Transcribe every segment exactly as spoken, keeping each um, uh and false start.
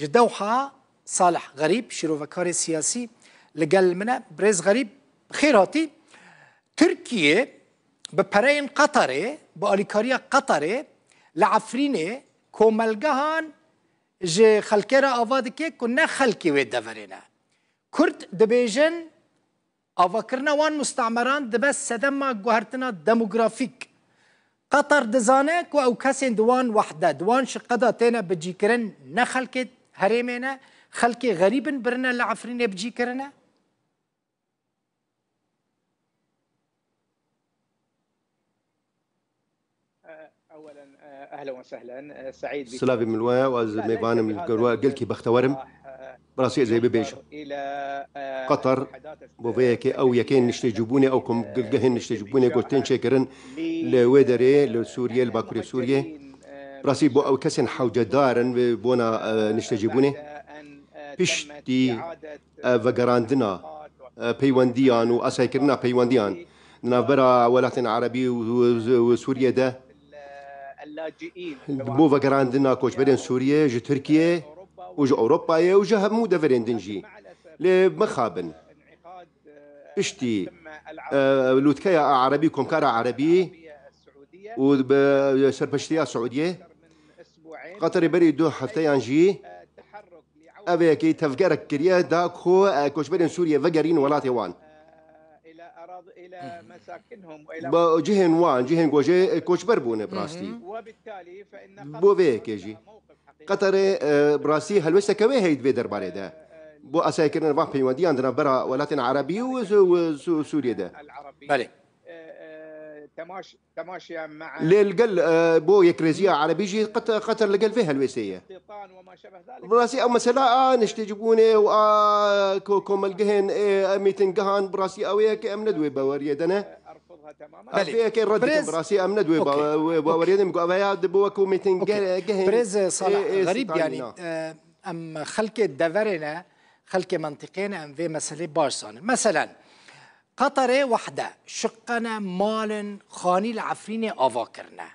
Ji Dewha Salih Xerîb, şîrovekarê siyasî li gel min e. Birêz Xerîb, bi xêr hatî. Tirkiye bi pereyên Qatarê, bi alîkariya Qatarê li Efrînê komelgehan ji xelkê re ava dike ku ne xelkê wê deverê ne. Kurd dibêjin, avakirina wan mustemeran dibe sedema guhertina demografîk. Qatar dizane ku ew kesên di wan wehde, di wan şiqe de têne bicîkirin, ne xelkê herêmê ne, xelkê xerîb in birine li Efrînê bicîkirine. Silavê min we, ez mêvanim li gor we gelkî bextewer im. Bi rastî ez ê bibêjim. Qatar bo vê yekê ew yekên niştecîbûnê, ew komgilgehên niştecîbûnê ku tên çêkirin li wê derê, li Sûriyê, li Bakurê Sûriyê. Bi rastî bo ew kesên hewcedar in wê bona, e, niştecîbûnê. Piştî, e, vegerandina, e, peywendiyan û asayîkirina peywendiyan di navbera welatên Erebî û, û, û Sûriyê de, bo vegerandina koçberên Sûriyê ji Tirkiyê û ji Ewropayê û ji hemû deverên din jî. Lê mixabin, piştî, e, lûtkeya Erebî, Komkara Erebî û bi serpeştiya Siûdiyê, Qatarê berî du hefteyan jî ev yekê tevgerek kiriye da ku, e, koçberên Sûriyê vegerîn welatê wan. Ba cihên wan, cihên ku jê, e, koçber bûne bi rastî. Bo vê yekê jî Qatarê, e, bi rastî helwesteke wê heye di vê derbarê de. Bo asayîkirina van peywendiyan di navbera welatên Erebî û, û Sû-, Sûriyê de. Belê. Lê li gel, e, bo yekrêziya Erebî jî Qet-, Qatar li gel vê helwêstê ye. Bi rastî ew mesela a niştecîbûnê û a ko-, komelgehên, e, mîtingehan bi rastî ew ye ke em ne di wê baweriyê de ne. Belê. Vê yekê red dikim, bi rastî em ne di wê ba-, wê baweriyê de, min got, ev ya di bo wekû mîting ge-, gehên Birêz Salih Xerîb, yanî, e, em xelkê deverê ne, xelkê mentiqê ne, em vê meselê baş zanin. Meselen, Qatarê wehde, şiqene, malin, xanî li Efrînê ava kirine.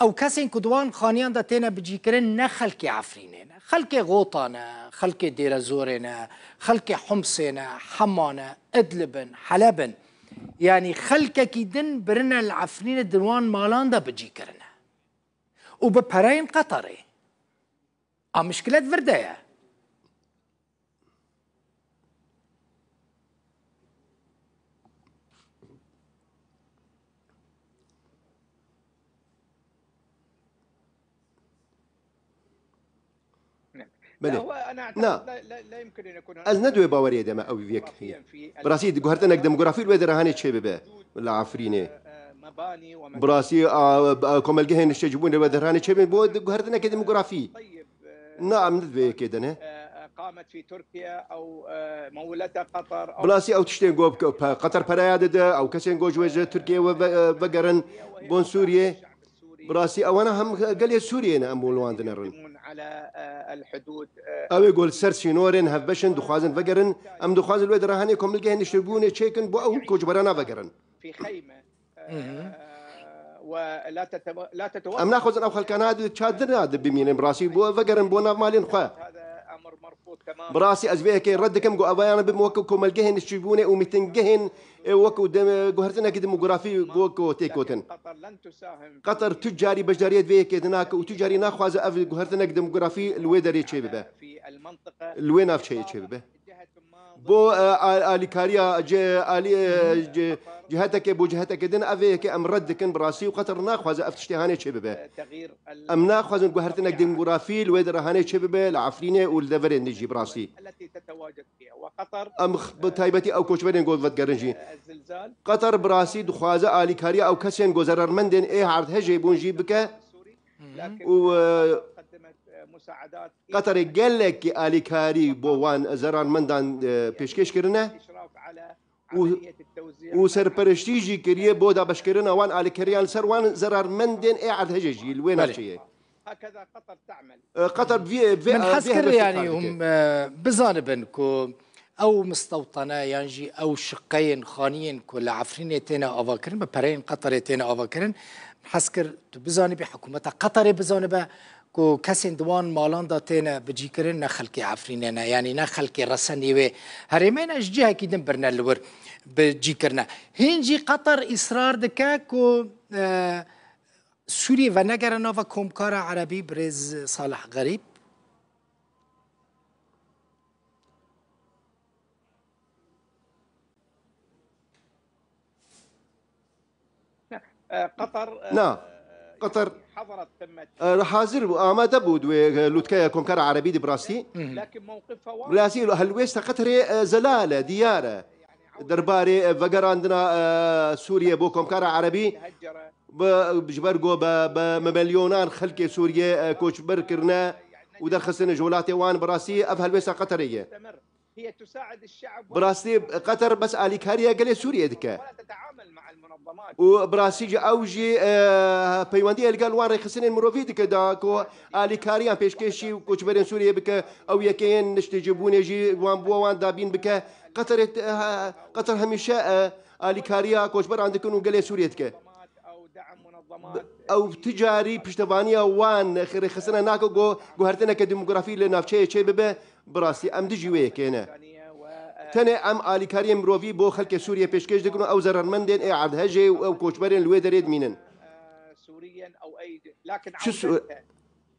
Ew kesên ku di wan xaniyan de têne bicîkirin ne xelkê Efrînê ne. Xelkê Xota ne, xelkê Dêrezorê ne, xelkê Humsê ne, Hema ne, Idlib in, Heleb in. Yanî xelkekî din birine li Efrînê di wan malan de bicîkirine. Û bi pereyên Qeterê. A mişkilet vir de ye. Belê. Na. Ez ne di wê baweriyê de me ew vek heye. Bi rastî, guhertinek demografî li wê de rehanê çê bibe li Efrînê. Bi rastî, a, a, komelgehên niştecîbûnê li wê de rehanê çê bibe bo di guhertinekê demografî. Na, em ne di vê yekê de ne. Bi rastî ew tiştên ku pe-, Qatar pereya dide, ew kesên ku ji wê ji Tirkiyê ve, ve, vegerin bon Sûriyê. Bi rastî ewana hem gelê Sûriyê ne em bo li wan dinerin. Ew ê ku li ser sînorên hevbeş in dixwazin vegerin, em dixwazin li wê de rehanê komelgehên niştecîbûnê çêkin bo ew koçberana vegerin. Em naxwazin ew xelkana di çadira de bimînin, bi rastî bo vegerin bo nav malên xwe. Bi rastî ez vê yekê red dikim ku ev yana bibin wek komelgehên niştecîbûnê û mîtingehên, e, wek dem-, guhertinekî demografî wek tê gotin. Qatar tu carî beşdariyê di vê yekê de nake û tu carî naxwaze ev guhertinek demografî li wê derê çêbibe. Li wê navçeyê çêbibe. Bo, e, a-, alîkariya ce-, alî, e, ce-, ciheteke bo ciheteke din, ev ê yekê em red dikin bi rastî û Qatar naxwaze ev tiştê hanê çêbibe. Em naxwazin guhertinek demografî li wê de re hanê çêbibe, li Efrînê û li deverên din jî bi rastî. Em x-, bi taybetî ew koçberên ku vedigerin jî. Qatar bi rastî dixwaze alîkariya ew kesên ku zerarmendên ê erdhejê bûn jî bike û, e, Qatarê gelekî alîkarî bo wan zerarmendan, e, pêşkêş kirine û, û serpereştî jî kiriye bo dabeşkirina wan alîkariyan li ser wan zerarmendên ê erdhejê jî li wê navçeyê. E, Qatar vê, vê, Min hes kir, yanî, hûn, e, bizanibin ku ew mistewtane yan jî ew şiqeyên xaniyên ku li Efrînê têne avakirin, bi pereyên Qatarê têne avakirin, min hes kir tu bizanibî, hikûmeta Qatarê bizanibe ku kesên di wan malan de têne bicîkirin ne xelkê Efrînê ne, yanî ne xelkê resenî wê herêmê ne, ji cihekî din birine li wir bicîkirine. Hîn jî Qeter îsrar dike ku, e, Sûriyê venegere nava Komkara Erebî, birêz Salih Xerîb. Na, Qeter, e, Na, Qeter, e, hazir bû, amade bû di wê, e, lûtkeya Komkara Erebî de bi rastî. Bi rastî helwêsta Qeterê, e, zelal e, diyar e. Derbarê, e, vegerandina, e, Sûriyê bo Komkara Erebî, bi, ji ber ku bi, bi milyonan xelkê Sûriyê, e, koçber kirine û derxistine ji welatê wan, bi rastî ev helwêsta Qeterê ye. Bi rastî Qeter bes alîkariya gelê Sûriyê dike. Û bi rastî jî ew jî, e, peywendiya li gel wan rêxistinên mirovî dike da ku alîkariyan pêşkêşî koçberên Sûriyê bike, ew yekeyên niştecîbûnê jî wan bo wan dabîn bike. Qeterê, e, Qeter hemîşe, e, alîkariya koçberan dikin û gelê Sûriyê dike. Ew ti carî piştevaniya wan rêxistina nake ku guhertineke demografî li navçeyê çêbibe, bi rastî em dijî wê yekê ne. Tenê em alîkariyên mirovî bo xelkê Sûriyê pêşkêş dikin û ew zerermendên ê erdhejê û ew koçberên li wê derê dimînin. Çi Sû-,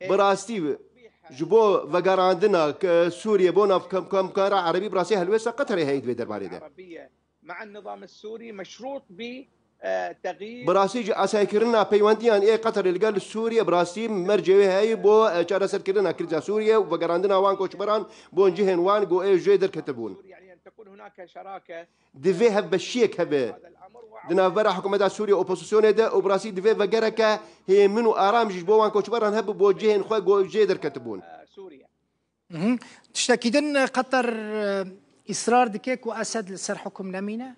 bi rastî ji bo vegerandina ke-, Sûriyê bo nav-, kam-, Komkara Erebî bi rastî helwêsta Qeterê heye di vê derbarê de. مع النظام السوري مشروط ب، آه، تغيير. Bi rastî jî asaykirina peywendiyan ê Qeterê li gel Sûriyê bi rastî mercê wê heye bo, e, çareserkirina krîza Sûriyê û vegerandina wan koçberan bo cihên wan ku ê jê derketibûn. سوريا، يعني أن تكون هناك شراكة. Divê hevbeşiyek hebe di navbera hikûmeta Sûriyê û opozisyonê de û bi rastî divê vegereke hêmin û aram jî ji bo wan koçberan hebe bo cihên xwe ku jê derketibûn. آه، سوريا. Mhm. Tiştekî din, Qeter, e, îsrar dike ku Esed li ser hukum nemîne?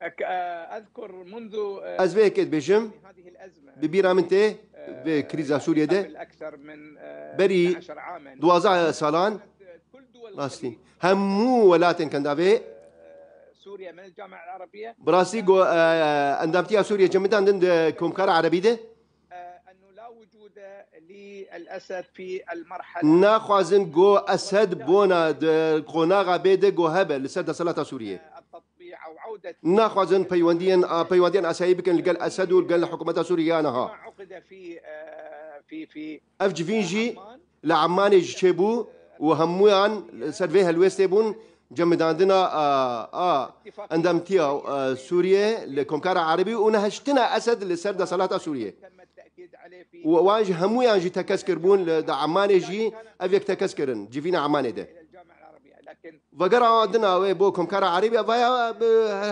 أك-، آه، أذكر منذ، آه، Ez vê yekê dibêjim, هذه الأزمة، bi bîra min tê, آه، vê krîza Sûriyê de, قبل أكثر من، آه، berî اثنعش عامًا. Duwazdeh salan, كل دول rastî, الخليج، hemû welatên Kendavê, آه، سوريا من الجامعة العربية. Bi rastî got, e, endamtiya Sûriyê cemidandin di Komkara Erebî de. آه، أنه لا وجود للأسد في المرحلة. Naxwazin got Esed bona di qonaxa bê de got hebe li ser desthilata Sûriyê. آه، التطبيع أو عودة. Naxwazin peywendiyên, a, peywendiyan asayî bikin li gel Esed û li gel hikûmeta Sûriyê ya niha. ما عقد في، آه، في، في، Ev civîn jî عمان. Li Emanê jî çêbû û hemûyan li ser vê helwêstê bûn, cemidandina a, a endamtiya, a, Sûriyê li Komkara Erebî û nehiştina Esed li ser desthilata Sûriyê. Û wan jî hemûyan jî tekez kiribûn li, di Emanê jî ev yek tekez kirin, civîna Emanê de. Vegera dina wê bo Komkara Erebî, ev ya bi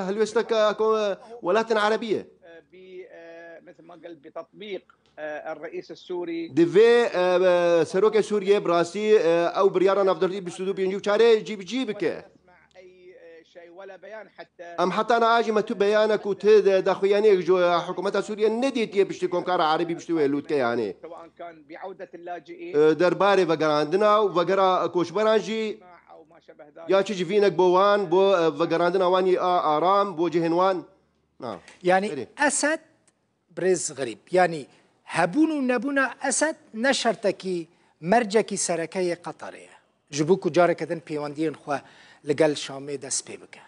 helwêsteke ko-, welatên Erebî ye. آه، الرئيس السوري. Divê, e, e, serokê Sûriyê bi rastî, e, ew biryara navdewletî bîst û du pêncî û çarê cî bi cî bike. نسمع أي، آه، شيء ولا بيان حتى. Em heta niha jî me tu beyanek û tu de-, daxuyaniyek ji hikûmeta Sûriyê nedîtiye piştî Komkara Erebî piştî wê lûtkeyanê. سواء كان بعودة اللاجئين. E, derbarê vegerandina û vegera koçberan jî أو ما شابه ذلك. Ya çi civînek bo wan, bo, e, vegerandina wan yê a aram, bo cihên wan. Na. Yanî Erê. Esed Birêz Xerîb, yanî hebûn û nebûna Esed ne şertekî, mercekî sereke yê Qeterê ye, ji bo ku careke din pêwendiyên xwe li gel Şamê dest pê bike?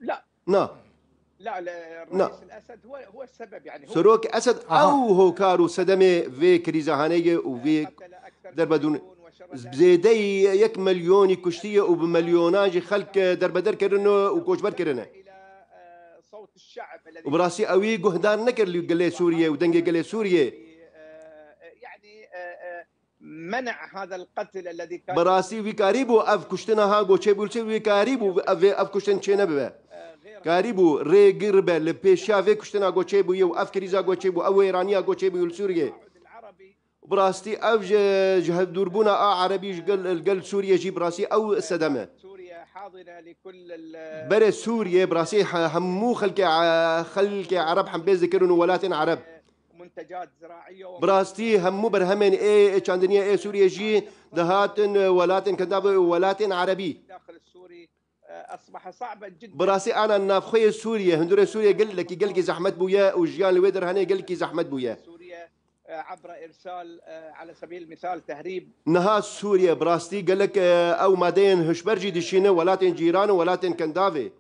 لا. Na. لا، ال-، Na. الرئيس الأسد هو، هو السبب، يعني، هو Serok Esed Aha. ew hokar û sedemê vê krîza hanê ye û vê derbedûn zêdeyî yek milyonî kuştiye û bi milyonan jî xelk derbeder kirine û koçber kirine. Û bi rastî ewî guhdar nekir li gelê Sûriyê û dengê gelê Sûriyê. Bi rastî wî karîbû ev kuştina ha goçê bû, wî karîbû ev, ev kuştin çê nebibe. Karîbû rêgir be li pêşiya vê kuştina goçê bûye û ev krîza goçê bû, ew wêraniya goçê bûye li Sûriyê. Bi rastî ev ji, ji hevdûrbûna a Erebî ji gel, gel Sûriyê jî bi rastî ew sedem e. Berê Sûriyê bi rastî he-, hemû xelkê, e, xelkê Ereb hembêz dikirin û welatên Ereb. Bi rastî hemû berhemên ê, ê çandiniye ê Sûriyê jî dihatin, e, welatên Kendav û welatên Erebî. Bi rastî ana navxweyê Sûriye, hundirê Sûriye gelekî, gelekî zehmet bûye û jiyan li wê derhanê gelekî zehmet bûye. Niha Sûriye bi rastî gelek, e, ew madeyên hişber jî dişîne welatên cîran û welatên kendavê.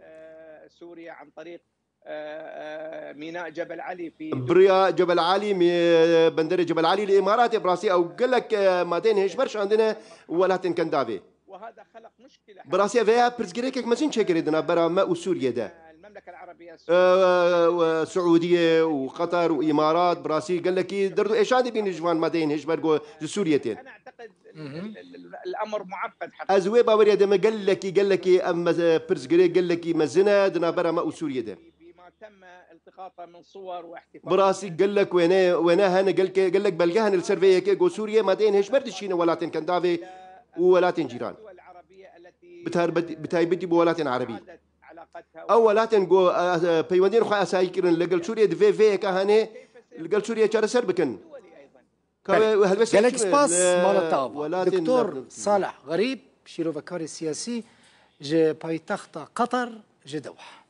Bi riya Cebel Alî, mi-, benderê Cebel Alî li Îmaratê, bi rastî ew gelek, e, madeyên hişber şandine welatên kendavê. Bi rastî vêya pirsgirêkek mezin çêkirî di navbera me û Sûriyê de. E, e, Siûdiyê û Qatar û Îmarat, bi rastî gelekî derd û êşan dibînin ji van madeyên hişber ku ji Sûriyê tên. Ez wê baweriya de me gelekî, gelekî em mez-, pirsgirêk gelekî mezin e di navbera me û Sûriyê de. Bi rastî gelek wêne, wêne hene, gelke-, gelek belge hene li ser vê yekê ku Sûriye madeyên hişber dişîne welatên kendavê û welatên cîran. Bi tarbet-, bi taybetî bo welatên erebî. Ew welatên ku, e, e, peywendiyên xwe esayî kirin, li gel Sûriyê di vê, vê yeka hene, li gel Sûriyê çareser bikin. Ka Belê. Wê helbestê Gelek çi be? Spas, li mala te ava. Welatên Doktor Salih Xerîb, şîrovekarê siyasî ji paytexta Qatar ji Dewha.